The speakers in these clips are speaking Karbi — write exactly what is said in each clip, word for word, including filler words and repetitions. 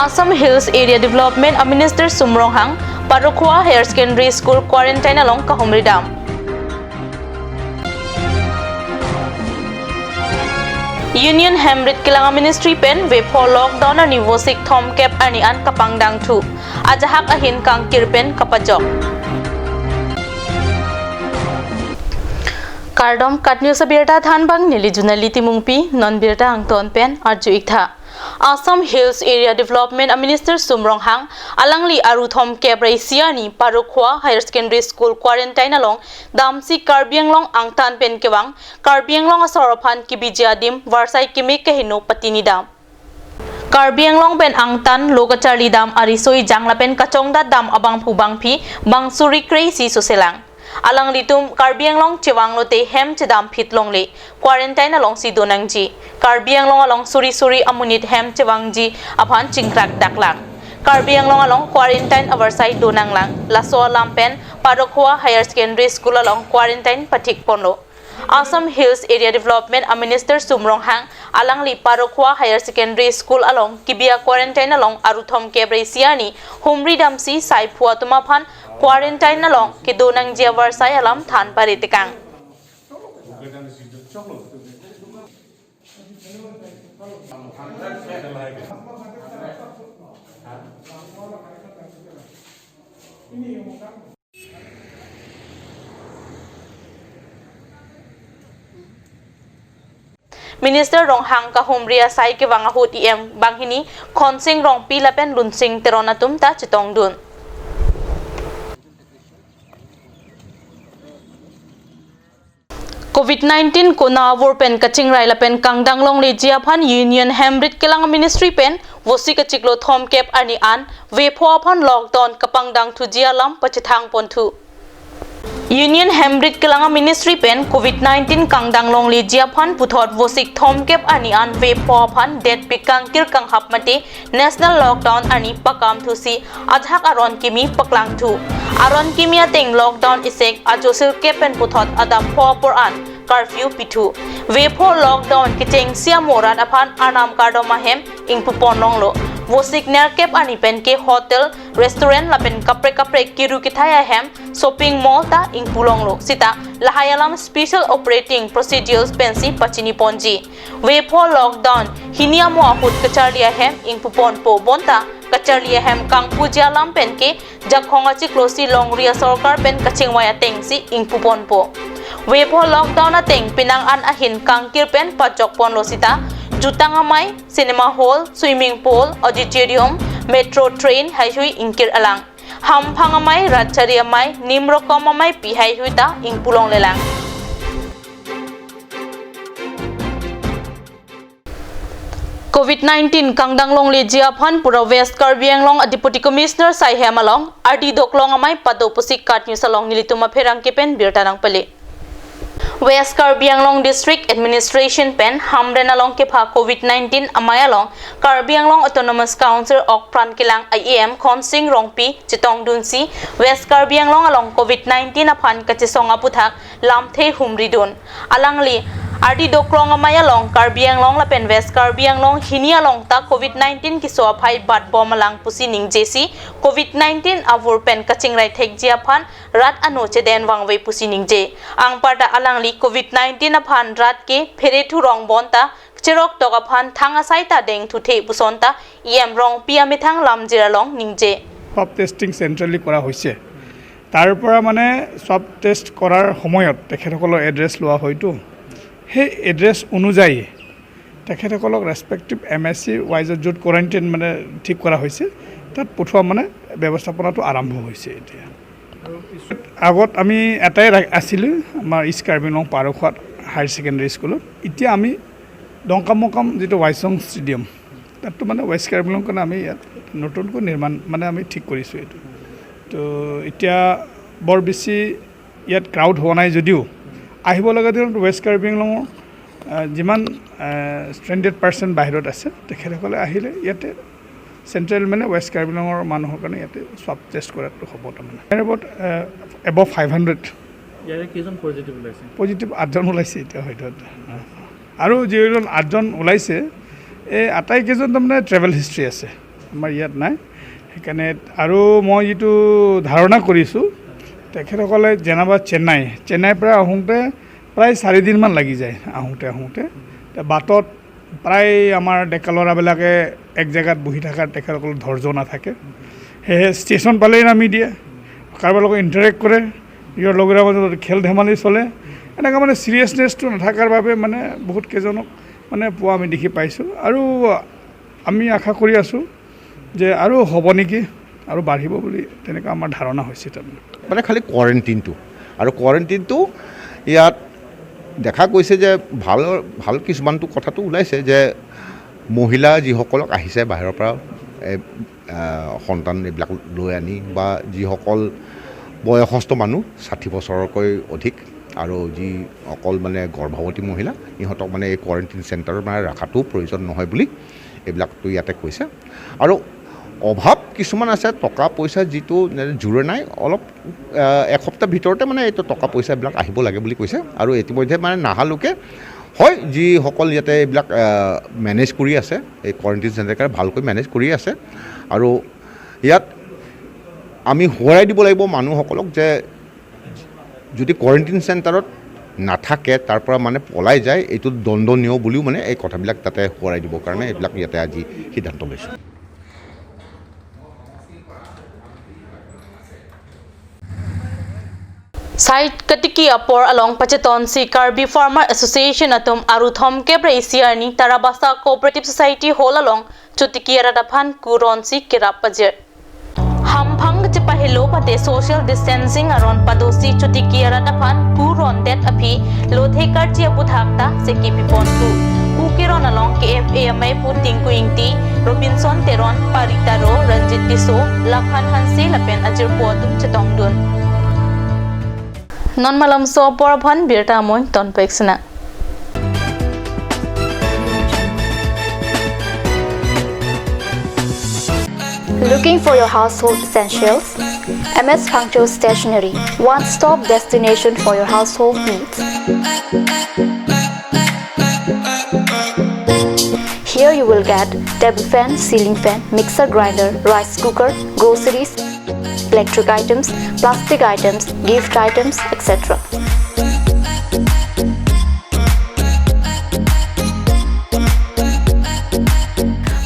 Assam Hills Area Development a Minister Sum Ronghang Parokhowa Higher Secondary School quarantine along kahumri dam. Union Hemrit kelang a Ministry pen vepho lockdown arni Vosik thomkep arni an kapangdang thu. Ajahak ahin kangkir pen kapajok. Kardom, KAT News abirta thanbang neli Junali Timungpi, non birta angton pen arju iktha. Assam Hills Area Development a Minister Sum Ronghang alangli aru thomkep ra isi arni Parokhowa Higher Secondary School quarantine along damsi Karbi Anglong angtan pen kevang Karbi Anglong asor aphan kebiji adim varsai keme kaheno patinidam. Karbi Anglong pen angtan lo kacharli dam ariso ejang lapen kachongdat dam abangphu bangphi bang suri kre-isi soselang. Alanglitum Karbi Anglong chevang lote hem chedam phit longle, quarantine alongsi donangji. Karbi Anglong along suri suri amonit hem chevangji aphan chingkrak daklang. Karbi Anglong along quarantine avarsai donanglang. Laso alam pen Parokhowa Higher Secondary School along quarantine pathik ponlo. Assam Hills Area Development a Minister Sum Ronghang alangli Parokhowa Higher Secondary School along kebi a quarantine along aru thomkep ra isi arni humri damsi saiphu atum aphan quarantine along kedonangji avarsai alam than paritekang. Minister Ronghang kahumri asai kevang ahut E M banghini Khonsing Rongpi lapen Lunsing Teron atum ta chetongdun. Covid nineteen konat avur pen kachingrai lapen kangdang longleji aphan Union Hemrit kelang a Ministry pen Vosik achiklo thomkep arni an vepho aphan lockdown kapangdang thuji alam pachethang ponthu. Union Hemrit kelang a Ministry pen Covid nineteen kangdang longleji aphan puthot Vosik thomkep arni an vepho aphan detpi kangkir kanghap mate national lockdown arni pakam thusi ajahak aron kimi paklangthu. Aron kimi ateng lockdown isek ajo sirkep pen puthot adap pho apor an curfew pithu. Vepho lockdown kechengsi amo rat aphan arnam kardom ahem ingpupon longlo. Vosik nerkep arni penke hotel, restaurant lapen kaprek kaprek kiru kethai ahem shopping mall ta ingpu longlo. Sita lahai alam special operating procedures pensi pachini ponji. Vepho lockdown hini amo ahut kacharli ahem ingpuponpo bonta kacharli ahem kangpuji alam penke Jakhong achiklosi longri asorkar pen kachingvai atengsi ingpuponpo. Vepho lockdown ateng penang an ahin kangkir pen pajok ponlo sita jutang amei, cinema hall, swimming pool, auditorium, metro train haihui ingkir alang. Hamphang amei, ratchari amei, nim rokom ameipi haihui ta ingpu longlelang. Covid nineteen kangdang longleji aphan pura West Karbi Anglong a Deputy Commissioner saihem along ardi doklong amei pado pusi KAT News along nelitum apherangke pen birta nangpale. West Karbi Anglong District Administration pen Hamren along kepha Covid nineteen amei along Karbi Anglong Autonomous Council okpran kelang a E M Khonsing Rongpi chetongdunsi West Karbi Anglong along Covid nineteen aphan kachesong aputhak lamthe humridun. Alangli ardi doklong amei along Karbi Anglong lapen West Karbi Anglong hini along ta Covid nineteen keso aphai batbom alang pusi ningjesi Covid nineteen avur pen kachingrai thekji aphan rat ano cheden vangve pusi ningje. Anparta alangli Covid nineteen aphan rat ke phere thurong bonta cherok tok aphan thang asai ta dengthuthe pusonta E M Rongpi amethang lamjir along ningje. Swab testing centrally কৰা হৈছে। তাৰ পৰা মানে স্বাব টেষ্ট কৰাৰ সময়ত তেখেতসকলৰ এড্ৰেছ লোৱা হয়তো, সেই এড্ৰেছ অনুযায়ী তেখেতসকলক ৰেচপেক্টিভ এম এছ চি ৱাইজত য'ত কোৱাৰেণ্টাইন মানে ঠিক কৰা হৈছে, তাত পঠোৱা মানে ব্যৱস্থাপনাটো আৰম্ভ হৈছে এতিয়া। আগত আমি এটাই ৰা-, আছিলোঁ আমাৰ ইষ্ট কাৰ্বি আংলং পাৰখোৱাত হায়াৰ ছেকেণ্ডেৰী স্কুলত। এতিয়া আমি ডংকামকাম যিটো ৱাইচং ষ্টেডিয়াম, তাততো মানে ৱেষ্ট কাৰ্বি আংলং কাৰণে আমি ইয়াত নতুনকৈ নিৰ্মাণ মানে আমি ঠিক কৰিছোঁ এইটো। তো এতিয়া বৰ বেছি ইয়াত ক্ৰাউড হোৱা নাই যদিও আহিব লগা দিনত ৱেষ্ট কাৰ্বি আংলঙৰ, আহ, যিমান, আহ, ষ্ট্ৰেণ্ডেড পাৰ্চন বাহিৰত আছে তেখেতসকলে আহিলে ইয়াতে চেণ্ট্ৰেল মানে ৱেষ্ট কাৰ্বি আংলঙৰ মানুহৰ কাৰণে ইয়াতে স্বাব টেষ্ট কৰাটো হ'ব তাৰমানে। ইয়াৰ ওপৰত, আহ, এবভ ফাইভ হাণ্ড্ৰেড। ইয়াৰে কেইজন পজিটিভ ওলাইছে? পজিটিভ আঠজন ওলাইছে এতিয়া হয়তো। আহ, আৰু যিজন আঠজন ওলাইছে, এই আটাইকেইজন তাৰমানে ট্ৰেভেল হিষ্ট্ৰী আছে। আমাৰ ইয়াত নাই। সেইকাৰণে আৰু মই যিটো ধাৰণা কৰিছোঁ, তেখেতসকলে যেনিবা চেন্নাই, চেন্নাইৰ পৰা আহোঁতে প্ৰায় চাৰিদিনমান লাগি যায়, আহোঁতে আহোঁতে। তে বাটত প্ৰায় আমাৰ ডেকা ল'ৰাবিলাকে এক জেগাত বহি থকাৰ তেখেতসকলৰ ধৈৰ্য নাথাকে। সেয়েহে ষ্টেচন পালেই নামি দিয়ে, কাৰোবাৰ লগত ইণ্টাৰেক্ট কৰে, নিজৰ লগৰীয়াৰ মাজত খেল ধেমালি চলে। এনেকুৱা মানে ছিৰিয়াছনেছটো নাথাকাৰ বাবে মানে বহুত কেইজনক মানে পোৱা আমি দেখি পাইছোঁ। আৰু আমি আশা কৰি আছোঁ যে আৰু হ'ব নেকি, আৰু বাঢ়িব বুলি তেনেকুৱা আমাৰ ধাৰণা হৈছে তাৰমানে। মানে খালি কোৱাৰেণ্টিনটো। আৰু কোৱাৰেণ্টিনটো ইয়াত দেখা গৈছে যে ভাল, ভাল কিছুমানটো কথাটো ওলাইছে যে মহিলা যিসকলক আহিছে বাহিৰৰ পৰা, এ, আহ, সন্তান এইবিলাক লৈ আনি বা যিসকল বয়সস্থ মানুহ ষাঠি বছৰতকৈ অধিক আৰু যিসকল মানে গৰ্ভৱতী মহিলা, ইহঁতক মানে এই কোৱাৰেণ্টিন চেণ্টাৰত মানে ৰখাটো প্ৰয়োজন নহয় বুলি এইবিলাকতো ইয়াতে কৈছে। আৰু অভাৱ কিছুমান আছে, টকা পইচা যিটো জোৰে নাই, অলপ, আহ, এসপ্তাহ ভিতৰতে মানে এইটো টকা পইচাবিলাক আহিব লাগে বুলি কৈছে। আৰু ইতিমধ্যে মানে নাহালৈকে হয়, যিসকল ইয়াতে এইবিলাক, আহ, মেনেজ কৰি আছে, এই কোৱাৰেণ্টিন চেণ্টাৰ ভালকৈ মেনেজ কৰি আছে। আৰু ইয়াত আমি সোঁৱৰাই দিব লাগিব মানুহসকলক যে যদি কোৱাৰেণ্টিন চেণ্টাৰত নাথাকে, তাৰ পৰা মানে পলাই যায়, এইটো দণ্ডনীয় বুলিও মানে এই কথাবিলাক তাতে সোঁৱৰাই দিবৰ কাৰণে এইবিলাক ইয়াতে আজি সিদ্ধান্ত লৈছোঁ। Site katiki apor along pachetonsi Karbi Farmer Association atum aru thomkep ra isi arni Tarabasa Cooperative Society Hall along chotiki arat aphan kuronsi kerap pajir. Hamphang kachepahelo pate social distancing aron padosi chotiki arat aphan kurondet aphi lothe karchi aputhak ta seki pipon tu. Ku keron along K F A amei pu Tinku Ingti, Robinson Teron, Parita Ro, Ranjit Tisso, Lakhan Hanse lapen ajirpo atum chetongdun. Non malomso apor aphan birta amoy tonpek sina. Looking for your household essentials? M S Phangcho Stationery, one-stop destination for your household needs. Here you will get table fan, ceiling fan, mixer grinder, rice cooker, groceries, electric items, plastic items, gift items, et cetera.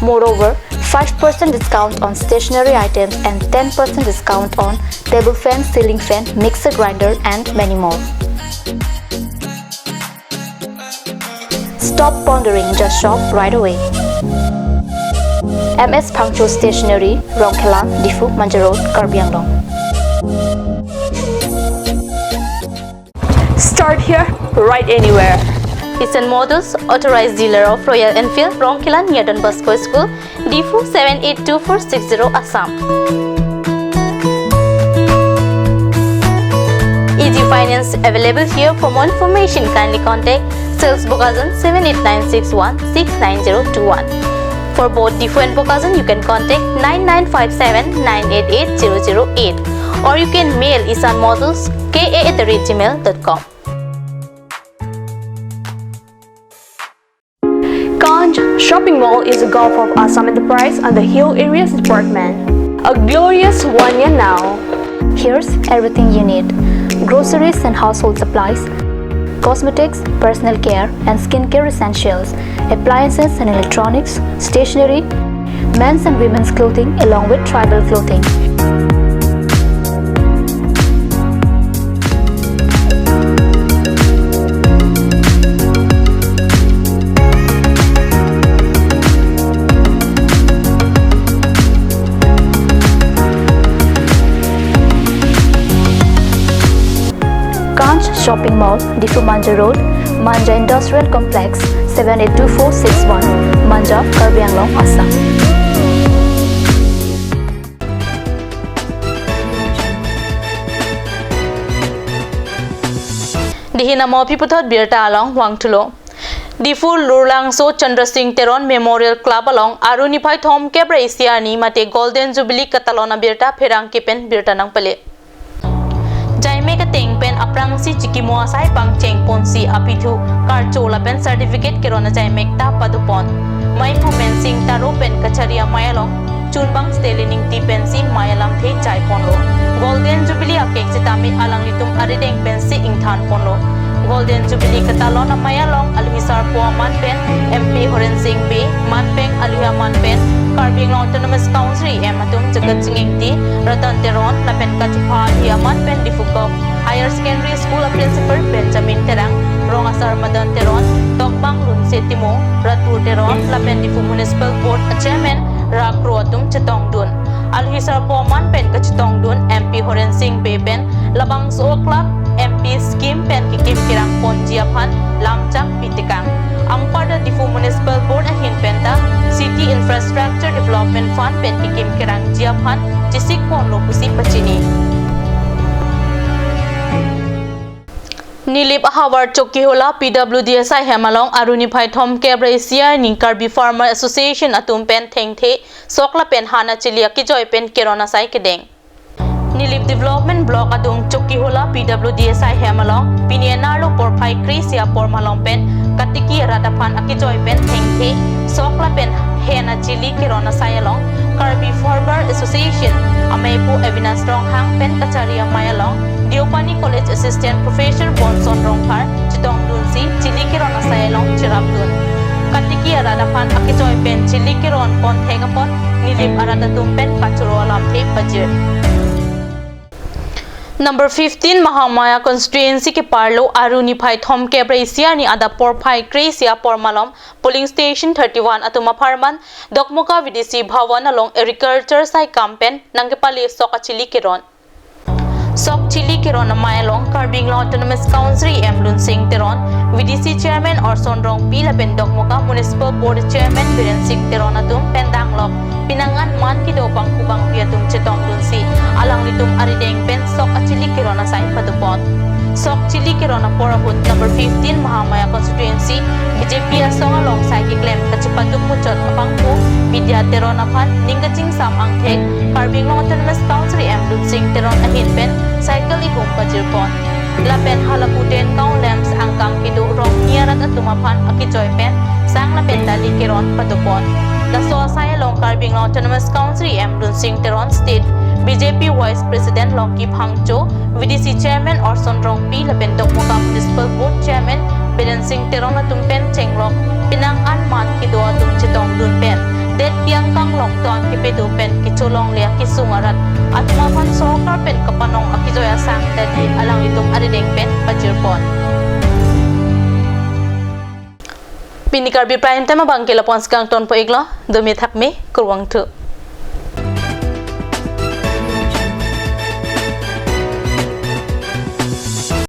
Moreover, five percent discount on stationery items and ten percent discount on table fan, ceiling fan, mixer grinder, and many more. Stop pondering, just shop right away. M S Phangcho Stationery, Rongkhelan, Diphu, Manja Road, Karbi Anglong. Start here, ride anywhere. Isan Models, authorized dealer of Royal Enfield, Rongkhelan near Don Bosco School, Diphu seven eight two four six zero, Assam. Easy finance available here. For more information, kindly contact sales Bokajan seven eight nine six one six nine zero two one. For both Diphu and Bokajan, you can contact nine nine five seven nine eight eight zero zero eight, or you can mail isan models K A at the rate gmail dot com. Kanj Shopping Mall is a Gulf of Assam Enterprise under Hill Areas Department. A glorious one year now. Here's everything you need: groceries and household supplies, cosmetics, personal care and skincare essentials, appliances and electronics, stationery, men's and women's clothing along with tribal clothing. Kanj Shopping Mall, Diphu Manja Road, Manja Industrial Complex, seven eight two four six one, Manja, Karbi Anglong, Assam. Dihin amo aphi puthot birta along vangthulo. Diphu Lurlangso Chandra Singh Teron Memorial Club along aru niphai thomkep ra isi arni mate Golden Jubilee katalon abirta pherangke pen birta nangpale. Jaimek ateng pen aphrangsi chikimo asai pangcheng ponsi apithu karcho lapen certificate keron ajaimek ta padopon. Maiphu Mensing Taro pen kachari amei along Chunbang Stanley Ingti pensi mei alamthe jaiponlo. Golden Jubilee akek sitame alanglitum arideng pensi ingthanponlo. Golden Jubilee katalon amei along alohi sarpo aman pen M P Horen Sing Bey, manpeng alohi aman pen Karbi Anglong Autonomous Council E M atum Jagat Sing Engti, Ratan Teron, lapen kachepha alohi aman pen Diphu Govt Higher Secondary School a Principal Benjamin Terang, rong asar Madan Teron, tokbang Lunse Timung, Ratu Teron, lapen Diphu Municipal Board a Chairman Rakro atum chetongdun. Alohi sarpo aman pen kachetongdun M P Horen Sing Bey pen labangso oklak M P scheme pen kekim kerangponji aphan lamchak pitekang. Anparta Diphu Municipal Board ahin penta City Infrastructure Development Fund pen kekim kerangji aphan chesikponlo pusi pachini. Nilip ahavar Chokihola P W D S I hem along aruni phai thomkep ra isi arni Karbi Farmer Association atum pen thengthe sok lapen han achili akejoi pen keron asai kedeng. Nilip Development Block adung Chokihola P W D S I hem along pini enar lo porphai kre-isi apor malom pen katiki arat aphan akejoi pen thengthe sok lapen han achili keron asai along Karbi Farmer Association ameipu Avinash Ronghang pen kachari amei along Deopani College Assistant Professor Bonson Rongphar chetongdunsi chili keron asai along cherapdun. Katiki arat aphan akejoi pen chili keron ponthek apot Nilip arat atum pen kachoro alamthe pajir. Number fifteen Mahamaya constituency keparlo aruni phai thomkep ra isi arni adap porphai kre-isi apor malom polling station thirty-one atum apharman Dokmoka V D C Bhavan along agriculture saikam pen nangkepale sok achili keron. Sok chili keron amei along Karbi Anglong Autonomous Council E M Lunsing Teron, V D C Chairman Orson Rongpi lapen Dokmoka Municipal Board Chairman Biren Sing Teron atum pen danglok pinangan man kedo bangku bangpi atum chetongdunsi alanglitum arideng pen sok achili keron asai padopon. Sok chili keron apor ahut number fifteen Mahamaya constituency B J P asong along sai keklem kachepaduk muchot abangphu Bidya Teron aphan ning kachingsam angthek Karbi Anglong Autonomous Council E M Lunsing Teron ahin pen cycle ihum pajirpon. Lapen halaputen kau lamps angkang kedo rong ni arat atum aphan akejoi pen sang lapen dali keron padopon. Laso asai along Karbi Anglong Autonomous Council E M Lunsing Teron, State B J P Vice President Longki Phangcho, V D C Chairman Orson Rongpi lapen Dokmoka Municipal Board Chairman Biren Sing Teron atum pen chenglok pinangan man kedo atum chetongdun pen det pi angkang longton kepedo pen kecholongle akesung arat atum aphan sorkar pen kapanong akejoi asang dali alanglitum arideng pen pajirpon. Pini Karbi Prime Time abangke lapu-an si kangtonpo iklo, dome thakme, kurvangthu.